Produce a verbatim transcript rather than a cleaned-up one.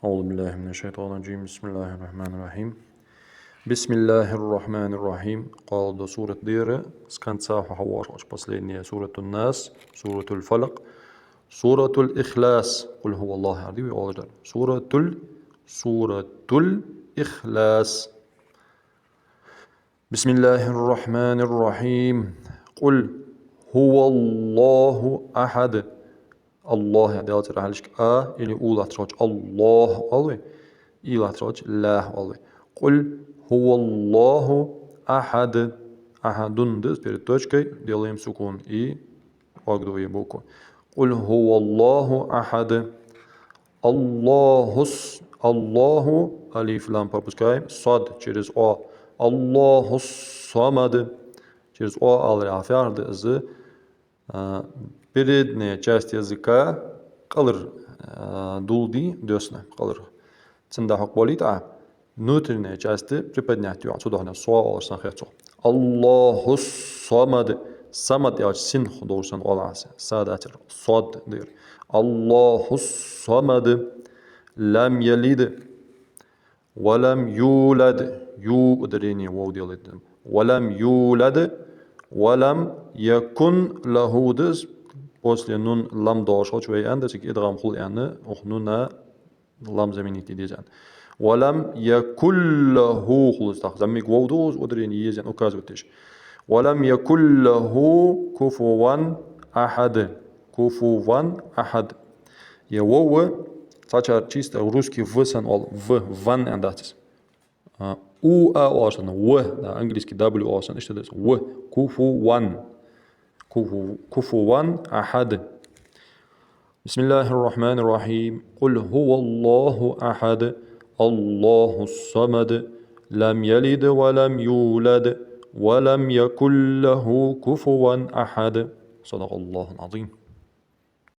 أعوذ بالله من الشيطان الرجيم. بسم الله الرحمن الرحيم. بسم الله الرحمن الرحيم. Къоаладу сурат дера, с конца хьахьавоагӀаш, последняя, سورة الناس, سورة الفلق, سورة الإخلاص, قل هو الله, аьнна дий вай оалаш дар. Суратул, Суратул Ихлас. بسم الله الرحمن الرحيم. قل هو الله أحد. Аллахӏ яха Даьла цӀерах хьалхашка а или у латташ хилча Аллахӏ оал вай, и латташ хилча ла оал вай. قل هو الله أحد. Ахьадун да перед точкой, делаем сукун и оагдоем букву. قل هو الله أحد. Аллахус, Аллаху, алиф, лам пропускаем, сод через о. Аллахус самад. Через о алар яхар да из, а, передняя часть языка кӀалхара, а, дулдий доьсна, кӀалхара. Цунна дӀахьокхабалийта Ӏа, внутренняя часть приподнять ю Ӏа, цудухьа со оалаш санна хет цох. Аллахус самад. Самад аьлча син долаш санна оал Ӏа из. Са дацар, сод дир. Аллахус самад. Лам ялид. Ва лам юлад. Ю ударение вов делать. Ва лам юлад. Ва лам якун лаху да из. После нун лам долаш хилча вай аьнна да, цига идгӀам хул аьнна, укх нуна лам заменить де деза аьнна. Ва лам якун лаху хул из тӀаккха. Заммиг вов да из, ударение еза аьнна указывать деш. Ва лам якун лаху куфуван ахьад. Куфуван ахьад. Е вов, цхьачар чисто русский в санна оал, в, ван аьнна дац из. А, у а оалаш санна, в, да, английский W оалаш санна, иштта да из. В, куфуван. Куфу-, куфуван ахьад. بسم الله الرحمن الرحيم. قل هو الله أحد، الله الصمد، لم يلد ولم يولد، ولم يكن له كفوا أحد. صدق الله العظيم.